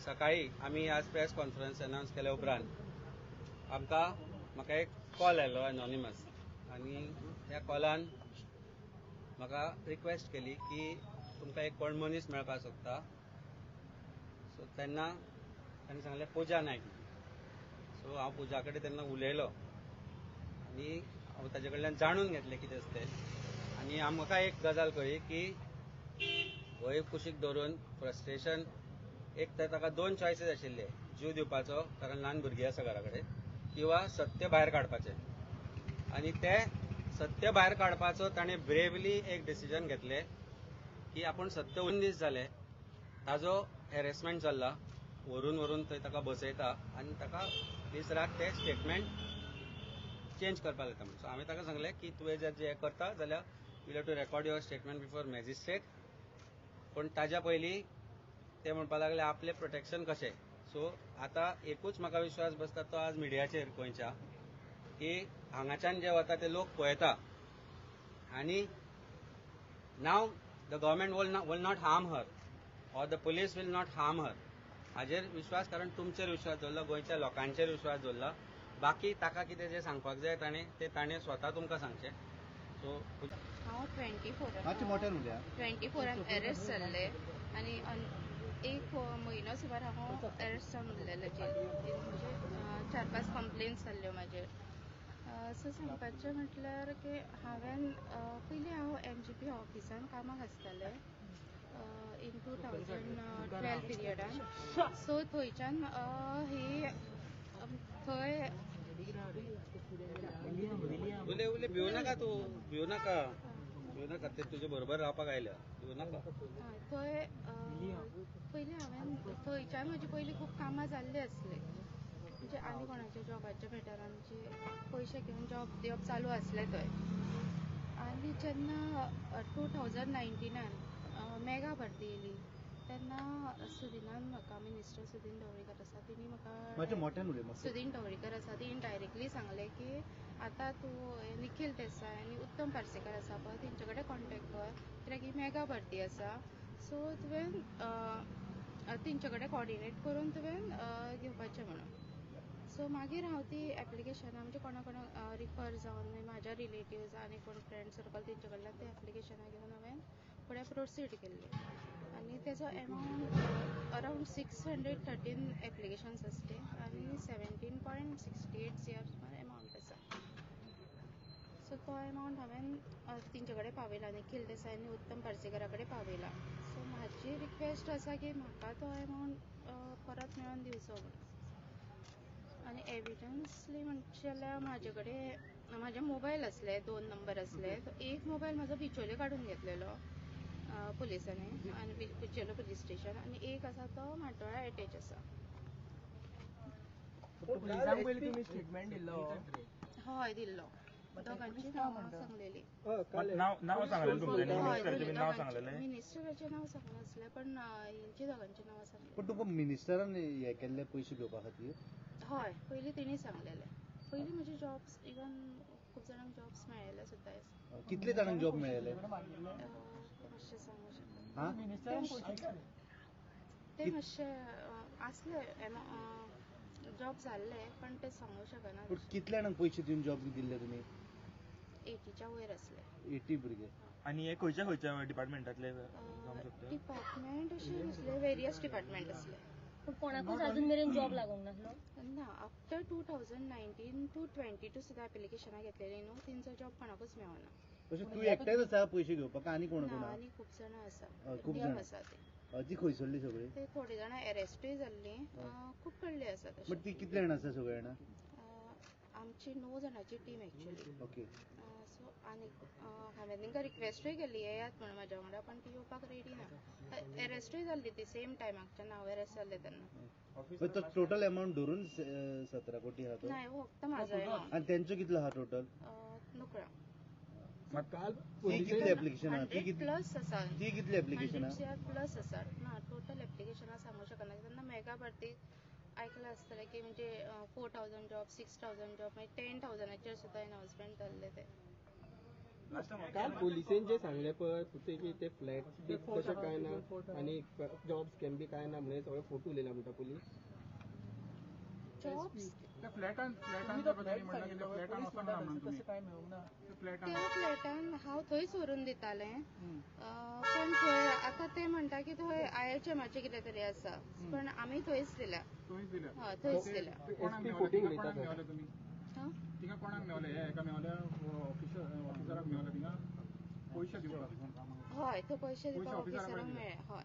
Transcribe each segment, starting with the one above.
सकाळी आमी आज प्रेस कॉन्फरन्स अनावन्स केल्या उपरांत आमकां म्हाका एक कॉल आयलो एनॉनिमस आनी त्या कॉलान म्हाका रिक्वेस्ट केली की तुमकां एक कोण मनीस मेळपाक सोदता. सो तेन्ना ताणें सांगलें पूजा नायक. सो हांव पूजा कडेन तेन्ना उलयलो आनी हांव ताजे कडल्यान जाणून घेतलें कितें आसा तें. आनी म्हाका एक गजाल कळ्ळी की भंय कुशीक दवरून फ्रस्ट्रेशन, एक तर ताका दोन चॉयसीस आशिल्ले, जीव दिवपाचो कारण ल्हान भुरगीं आसा घरा कडेन, किंवा सत्य भायर काडपाचें. आनी ते सत्य भायर काडपाचो ताणें ब्रेवली एक डिसिजन घेतलें की आपूण सत्य 2 दीस जाले ताजो हॅरेसमेंट चल्ला, व्हरून व्हरून थंय ताका बसयता आनी ताका दीस रात ते स्टेटमेंट चेंज करपाक लायता म्हणून. सो हांवें ताका सांगलें की तुवें जर जें करता जाल्यार you have to record your statement before magistrate. पूण ताज्या पयलीं ते म्हणपाक लागले आपलें प्रोटेक्शन कशें. सो आतां एकूच म्हाका विश्वास बसता तो आज मिडियाचेर गोंयच्या, की हांगाच्यान जे वता ते लोक पळयता आनी now the government will not harm her or the police will not harm her हाजेर विश्वास, कारण तुमचेर विश्वास दवरला, गोंयच्या लोकांचेर विश्वास दवरला. बाकी ताका कितें जें सांगपाक जाय ताणें तें ताणें स्वता तुमकां सांगचें. सो हांव 24 मातशें मोठ्यान उलया. 24रान अरेस्ट जाल्लें आनी एक म्हयनो सुमार हांव अरेस्ट जावन उरलेलें जेल, म्हणजे चार पांच कंप्लेन्स जाल्ल्यो म्हाजेर. सो सांगपाचें म्हटल्यार की हांवें पयलीं हांव एमजीपी ऑफिसान कामाक आसतालें इन 2012 पिरियडान. सो थंयच्यान ही थंय उले उले, भिवू नाका तूं, भिवू नाका, भिवू नाका. ते तुजे बरोबर रावपाक आयल्या, भिवू नाका. थंय पयलीं हांवें थंयच्यान म्हजी पयलीं खूब कामां जाल्लीं आसलीं, म्हणजे आनी कोणाच्या जॉबाच्या मॅटरान जे पयशे घेवन जॉब दिवप चालू आसलें थंय. आनी जेन्ना 2019नान मेगा भरती येयली तेन्ना सुदिनान म्हाका, मिनिस्टर सुदीन ढवळीकर आसा, तेणी मातशें म्हाका मोठ्यान उलय मातशें. सुदीन ढवळीकर आसा, तेणी डायरेक्टली सांगलें की आतां तूं निखील देसाय आनी उत्तम पार्सेकर आसा पळय तेंचे कडेन कॉन्टेक्ट कर, कित्याक ही मेगा भरती आसा, सो तुवें तेंचे कडेन कॉर्डिनेट करून तुवें घेवपाचें म्हणून. सो मागीर हांव ती एप्लिकेशनां म्हणजे कोणा कोणाक रिफर जावन, मागीर म्हाज्या रिलेटिव्ज आनी कोण फ्रेंड सर्कल तेंचे कडल्यान ते एप्लिकेशनां घेवन हांवें फुडें प्रोसीड केल्ली. आनी तेजो amount around 613 applications आसली आनी 17.68 CR सुमार एमावंट आसा. सो तो एमावंट हांवें तेंचे कडेन पावयला, निखील देसाय आनी उत्तम पार्सेकरा कडेन पावयला. सो म्हाजी रिक्वेस्ट आसा की म्हाका तो एमावंट परत मेळोन दिवचो म्हणून. आनी एविडन्सली म्हणचे जाल्यार म्हाजे कडेन म्हाजे मोबायल आसले, दोन नंबर आसले. तो एक मोबायल म्हाजो बिचोले काडून घेतलेलो पुलिसांनी आनी बिचोले पुलीस स्टेशन, आनी एक आसा तो म्हाटोळा एटॅच आसा. पुलिसांक पयलीं तुमी स्टेटमेंट दिल्लो? हय, दिल्लो. दोगांची नांवां सांगलेली. नाव नाव सांगलेलें तुमच्यांनी? हय. मिनिस्टराचें बी नाव सांगलेलें? मिनिस्टराचें नांव सांगनासलें, पण हेंची दोगांची नांवां सांगली. पण तुमकां मिनिस्टरान हे केल्ले पयशे घेवपा खातीर? हय, पयलीं तेणी सांगलेलें. पयलीं म्हजे जॉब्स, इवन खूब जाणांक जॉब्स मेळ्ळेले सुद्दां आसा. कितले जाणांक जॉब मेळ्ळेले? ते मातशें सांगू शकता. हा. मिनिस्टरान पयशे ते मातशे आसले, जॉब जाल्ले, पण ते सांगू शकना. पूण कितल्या जाणांक पयशे दिवन जॉब दिल्ले तुमी? 80च्या वयर आसले. 80 भुरगे. आनी हे खंयच्या खंयच्या डिपार्टमेंटातले जावंक शकता? डिपार्टमेंट अशें नासले, वेरियस डिपार्टमेंट आसले. पूण कोणाकूच अजून मेरेन जॉब लागूंक नासलो? ना, after 2019 to 22 सुद्दां एप्लिकेशनां घेतलेलीं न्हू, तेंचो जॉब कोणाकूच मेळना. अशें तूं एकटेच आसा पयशे घेवपाक आनी कोण ना. कोण? आनी खूब जाणां आसा. खूब टीम जाणां. आसा ती. ती खंयसरली सगळी? ते थोडे जाणां एरेस्टूय जाल्लीं, खूब कडली आसा बट तशें. ती कितले जाणां आसा सगळे जाणां? आमची णव जाणांची टीम एक्चुली. सो आनी हांवें तांकां रिक्वेस्टूय केल्ली येयात म्हणून म्हाज्या वांगडा, पण ती येवपाक रेडी ना. एरेस्टूय जाल्ली ती सेम टायमाकच्यान हांव एरेस्ट जाल्लें तेन्ना. पण तो टोटल अमाऊंट धरून 17 कोटी आहा तो? नाही, हो फक्त म्हाजो एमावंट. आनी तेंचो कितलो आहा टोटल? नकळो. काल ती कितली एप्लिकेशन आहा ती? 100 कितली प्लस आसा. ती कितली एप्लिकेशन 100 आहा? सीआर प्लस आसा. ना, टोटल एप्लिकेशनां सांगू शकना. तेन्ना मेगा भरती आयकलां आसतलें की म्हणजे 4000 job, 6000 job, मागीर 10,000चार सुद्दां अनाउन्समेंट जाल्लें ते. काल पोलिसेन जे सांगले पळय की ते फ्लॅट बी तशें काय ना आनी जॉब स्कॅम बी काय ना म्हणून सगळे फोटो उलयला म्हणटा पोलीस. जॉब्स त्या फ्लॅटान हांव थंयच व्हरून दितालें, पण थंय आतां ते म्हणटा की थंय आयएचएमाचें कितें तरी आसा, पण आमी थंयच दिल्या. हय, थंयच दिल्या. एसपी फोटींग उलयता. हय, थंय पयशे दिवपाक ऑफिसरांक मेळ्ळे. हय,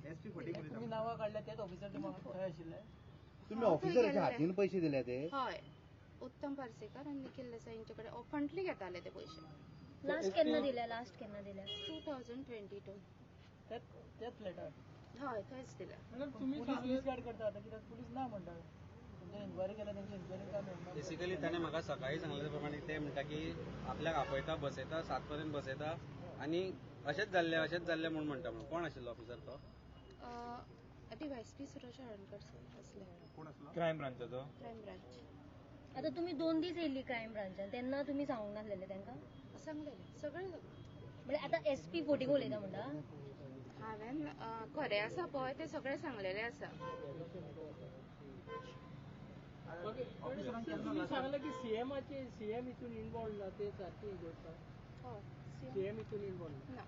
तुम्ही ऑफिसराच्या हातीन पैसे दिले ते? हय, उत्तम पार्सेकर आनी निखील देसाई हेंचे कडेन फंडली घेताले ते पयशे. लास्ट केन्ना दिल्या? लास्ट केन्ना दिल्या? 2022. हय, थंयच दिल्या. बेसिकली ताणें म्हाका सकाळी सांगले त्या प्रमाणे ते म्हणटा की आपल्याक आपयता, बसयता, 7 पर्यंत बसयता आनी अशेंच जाल्लें अशेंच जाल्लें म्हूण म्हणटा. म्हणून कोण आशिल्लो ऑफिसर तो? डीवायएसपी सुरज हळर्णकर सर आसले. क्रायम ब्रांचाचो? Crime branch. आता तुम्ही 2 दीस येयल्ली क्रायम ब्रांचान, तेन्ना तुम्ही सांगूंक नासलेले तांकां? सांगलेले सगळें. म्हणजे आता एसपी फोटींग उलयता म्हणटा? हांवें खरें आसा पळय तें सगळें सांगलेलें आसा. सांगलें की सीएमाचे सीएम हितून इन्वॉल्व ना, ते सारकी गोष्ट. सीएम हितून इन्वॉल्व ना,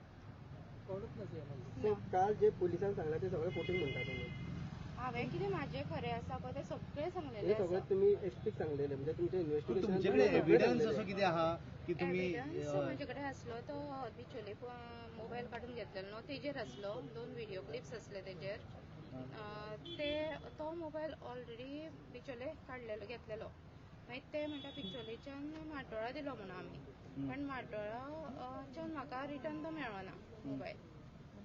कोणूच ना सीएम. काल जे पोलिसांक सांगला ते सगळें फोटींग म्हणटा तुमी? हांवें कितें म्हाजें खरें आसा पळय तें सगळें सांगलेलें आसा. सगळें तुमी एसपीक सांगलेलें म्हणजे तुमचें इन्वेस्टिगेशन? तुमचे कडेन एविडन्स असो कितें आहा की तुमी? एविडन्स म्हजे कडेन आसलो तो बिचोले मोबायल काडून घेतलेलो न्हू तेजेर आसलो, 2 व्हिडियो क्लिप्स आसले तेजेर. ते तो मोबायल ऑलरेडी बिचोले काडलेलो घेतलेलो. मागीर ते म्हणटा बिचोलेच्यान म्हाड्डोळा दिलो म्हणून आमी, पण म्हाड्डोळाच्यान म्हाका रिटर्न तो मेळना मोबायल.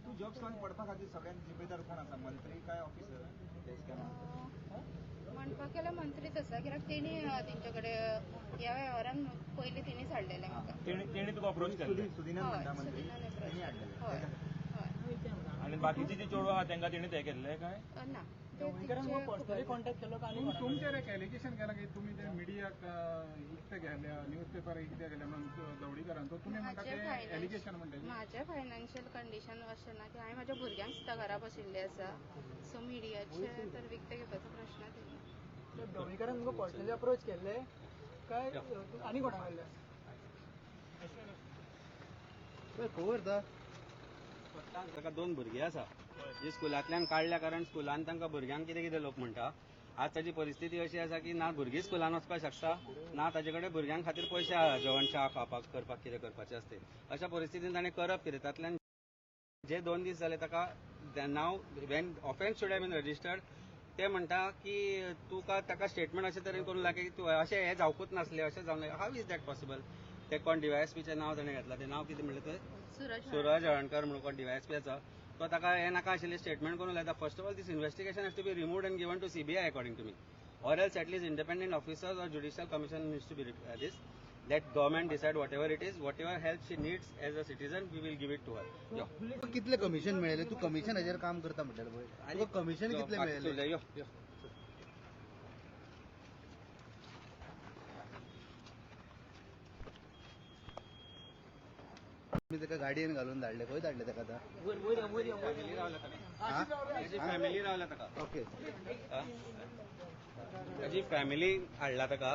तू जॉब स्कॅम पडपा खातीर सगळ्यांत जिम्मेदार कोण आसा, मंत्री काय ऑफिसर? म्हणपाक गेल्यार मंत्रीच आसा, कित्याक तेणी तेंचे कडेन ह्या वेव्हारान पयलीं तेणीच हाडलेलें म्हाका. तेणी तुका अप्रोच केल्लें? सुदिनान हय, म्हणटा मंत्री, सुदिनान अप्रोच. तेणी हाडलेलें. हय हय. आनी बाकीची जी चेडवां आहा तांकां तेणी ते केल्ले काय ना? तुमचेर एक एलिगेशन केलां की तुमी ते मिडियाक इकते गेल्या, न्यूज पेपर इकते गेल्या म्हणून दवडीकरांचो, तुमी म्हणटा ते एलिगेशन म्हणटा? म्हाजें फायनान्शियल कंडिशन अशें ना की हांवें म्हाज्या भुरग्यांक सुद्दां घरा बशिल्लें आसा, सो मिडियाचे तर विकते घेवपाचो प्रश्नच येना. दवडीकरान तुमकां पर्सनली अप्रोच केल्ले काय आनी कोणा कडल्यान? खबर ता ताका 2 भुरगीं आसा जी स्कुलांतल्यान काडल्या, कारण स्कुलान तांकां भुरग्यांक कितें कितें लोक म्हणटा. आज ताजी परिस्थिती अशी आसा की ना भुरगीं स्कुलान वचपाक शकता, ना ताजे कडेन भुरग्यां खातीर पयशे आहा जेवण च्या खावपाक करपाक कितें करपाचें आसता. अशा परिस्थितीन ताणें करप कितें? तातल्यान जे 2 दीस जाले ताका now when offence should have been registered, ते म्हणटा की तुका ताका स्टेटमेंट अशे तरेन करूंक लागले की तूं अशें हें जावकूच नासलें, अशें जावंक ना. How is that possible? ते कोण डीवायएसपीचें नांव ताणें घेतलां, तें नांव कितें म्हणलें तें? सुरज हळर्णकर म्हणून कोण डीवायएसपी आसा तो ताका हें नाका आशिल्लें स्टेटमेंट करूंक लायता. First of all this investigation has to be removed and given to CBI according to me, or else at least independent officers or judicial commission needs to be this. Let government decide whatever it is, whatever help she needs as a citizen, we will give it to her. यो. कितले commission मेळ्ळें? तूं कमिशनाचेर काम करता म्हणटाले पळय, तुका commission कितलें मेळ्ळें? यो यो. ताका गाडयेन घालून धाडले, खंय धाडले ताका आतां? फॅमिली रावल्या ताका. ओके, ताजी फॅमिली हाडला ताका.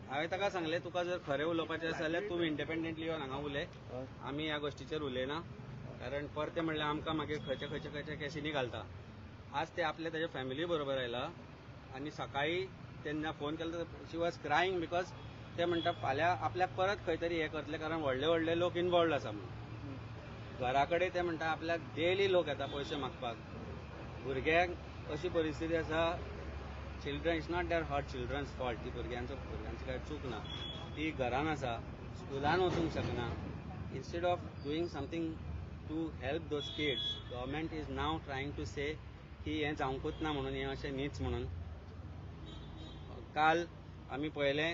हांवें ताका सांगलें तुका जर खरें उलोवपाचें आसा जाल्यार तूं इंडिपेंडंटली येवन हांगा उलय, आमी ह्या गोश्टीचेर उलयना, कारण परतें म्हणल्यार आमकां मागीर खंयचे खंयचे खंयचे केसीनी घालता. आज ते आपले ताजे फॅमिली बरोबर आयला आनी सकाळी तेन्ना फोन केलो, शी वॉज क्रायींग because ते म्हणटा फाल्यां आपल्याक परत खंय तरी हें करतले, कारण व्हडले व्हडले लोक इनवॉल्वड आसा म्हणून. घरा कडेन ते म्हणटा आपल्याक डेली लोक येता पयशे मागपाक, भुरग्यांक अशी परिस्थिती आसा. Children, it's not their hurt children's fault, ती भुरग्यांचो भुरग्यांची कांय चूक ना, ती घरान आसा, स्कुलान वचूंक शकना. Instead of doing something to help those kids, government is now trying to say की हें जावंकूच ना म्हणून, हें अशें न्हीच म्हणून. काल आमी पळयलें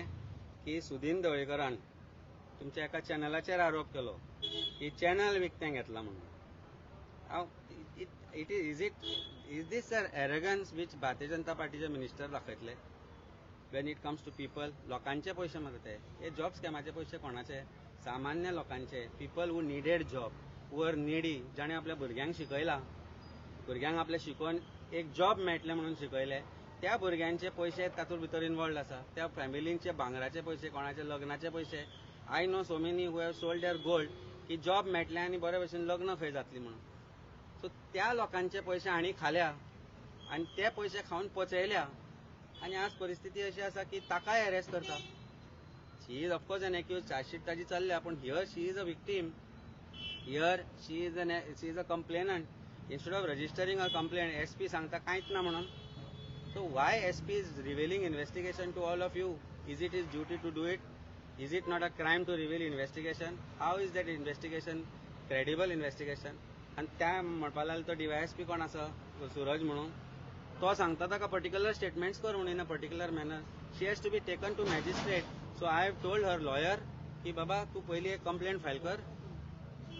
की सुदीन ढवळीकरान तुमच्या एका चॅनलाचेर आरोप केलो की चॅनल विकतें घेतलां म्हणून. हांव it is it is this sir arrogance which Bharatiya Janata पार्टीचे मिनिस्टर दाखयतले when it comes to people? लोकांचे पयशे मरे ते, हे जॉब स्कॅमाचे पयशे कोणाचे? सामान्य लोकांचे, people who needed job, who are needy, जाणें आपल्या भुरग्यांक शिकयला, भुरग्यांक आपल्या शिकोवन एक जॉब मेळटलें म्हणून शिकयले, त्या भुरग्यांचे पयशे तातूंत भितर इनवॉल्ड आसा. त्या फॅमिलींचे भांगराचे पयशे, कोणाचे लग्नाचे पयशे. I know so many who have sold their gold की जॉब मेळटलें आनी बरे भशेन लग्न खंय जातली म्हणून. सो त्या लोकांचे पयशे हांणी खाल्या आनी ते पयशे खावन पचयल्या आनी आज परिस्थिती अशी आसा की ताकाय अरेस्ट करता. She is of course an accused, chargesheet ताजी चल्ल्या, पूण here she is a victim, here she is a complainant. Instead of registering a complaint, SP सांगता कांयच ना म्हणून. So why SP is revealing investigation to all of you? Is it his duty to do it? Is it not a crime to reveal investigation? How is that investigation credible investigation? आनी त्या म्हणपा लागलो तो DySP कोण आसा सूरज म्हणून, तो सांगता ताका पर्टिक्युलर स्टेटमेंट्स कर म्हणून in a particular manner. She has to be taken to magistrate. So I have told her lawyer की बाबा तूं पयली एक कंप्लेंट फायल कर.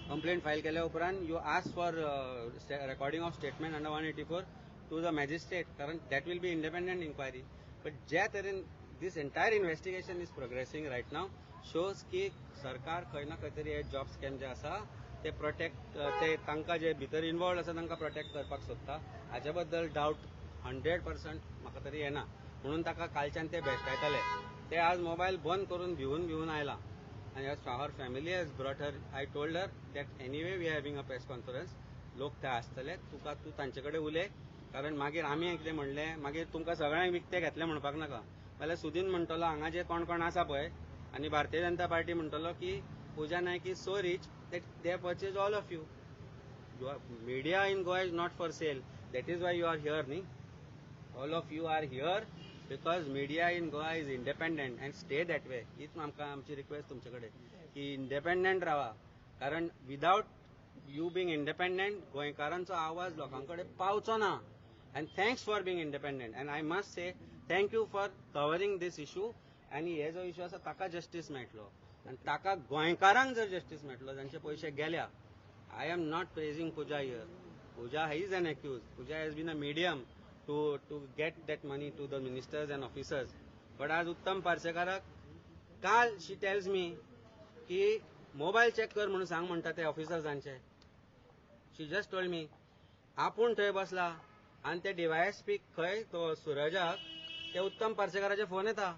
कंप्लेंट फायल केल्या उपरांत you ask for recording of statement under 184 to the magistrate, कारण that will be independent inquiry. But ज्या तरेन this entire investigation is progressing right now shows की सरकार खंय ना खंय तरी हे जॉब स्कॅम जे आसा ते प्रोटेक्ट, ते तांकां जे भितर इनवॉल्ड आसा तांकां प्रोटेक्ट करपाक सोदता. हाचे बद्दल डावट 100% म्हाका तरी येना. म्हणून ताका कालच्यान ते भेश्टायताले. ते आज मोबायल बंद करून भिवून भिवून आयला आनी her family has brought her. I told her that anyway we having a press conference, लोक थंय आसतले, तुका तूं तांचे कडेन उलय, कारण मागीर आमी कितें म्हणलें मागीर तुमकां सगळ्यांक विकते घेतले म्हणपाक नाका. जाल्यार सुदीन म्हणटलो हांगा जे कोण कोण आसा पळय आनी भारतीय जनता पार्टी म्हणटलो की Pooja Naik is so rich that they purchase all of you. Media in Goa is not for sale. That is why you are here न्ही. All of you are here because media in Goa is independent and stay that way. हीच आमकां आमची request तुमचे कडेन की independent रावा, कारण without you being independent गोंयकारांचो आवाज लोकां कडेन पावचो ना. And thanks for being independent, and I must say thank you for covering this issue. आनी हे जो इशू आसा ताका जस्टीस मेळटलो आनी ताका गोंयकारांक जर जस्टीस मेळटलो जांचे पयशे गेल्या. I am not praising Pooja here. Pooja is an accused. Pooja has been a medium to get that money to the ministers and officers. But आज उत्तम पार्सेकाराक काल she tells me की मोबायल चॅक कर म्हणून सांग म्हणटा ते ऑफिसर्सांचे. She just told me आपूण थंय बसला आनी ते डीवायएसपी खंय तो सुरजाक ते उत्तम पार्सेकाराचे फोन येता.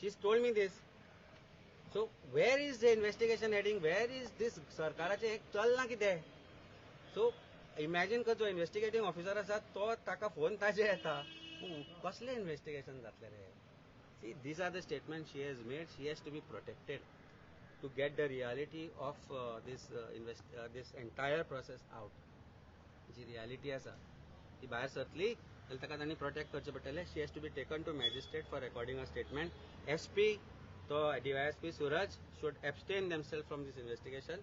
She told me this. So where is the investigation heading? Where is this सरकाराचें एक चल्लां कितें? सो इमॅजीन कर, जो इन्व्हेस्टिगेटींग ऑफिसर आसा तो ताका फोन ताजे येता, कसलें इन्व्हेस्टिगेशन जातलें रे? See, these are the statement she has made. She has to be protected to get the reality of this entire process out. Ji reality आसा ती भायर सरतली जाल्यार ताका तांणी प्रोटेक्ट करचें पडटलें. She has to be taken to magistrate for recording a statement. SP तो DYSP Suraj should abstain themself from this investigation.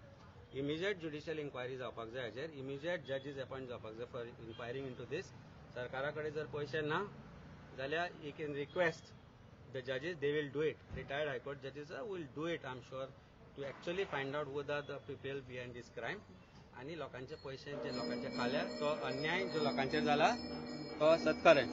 Immediate judicial inquiry जावपाक जाय हाजेर. इमिजिएट जजीस अपॉयंट जावपाक जाय फॉर इन्क्वायरींग इन टू दीस. सरकारा कडेन जर पयशे ना जाल्यार he can request the judges, they will do it. Retired High Court judges will do it, I am sure, to actually find out who the people behind this crime. आनी लोकांचे पयशे जे लोकांचे खाल्या तो अन्याय जो लोकांचेर जाला तो सत्करण.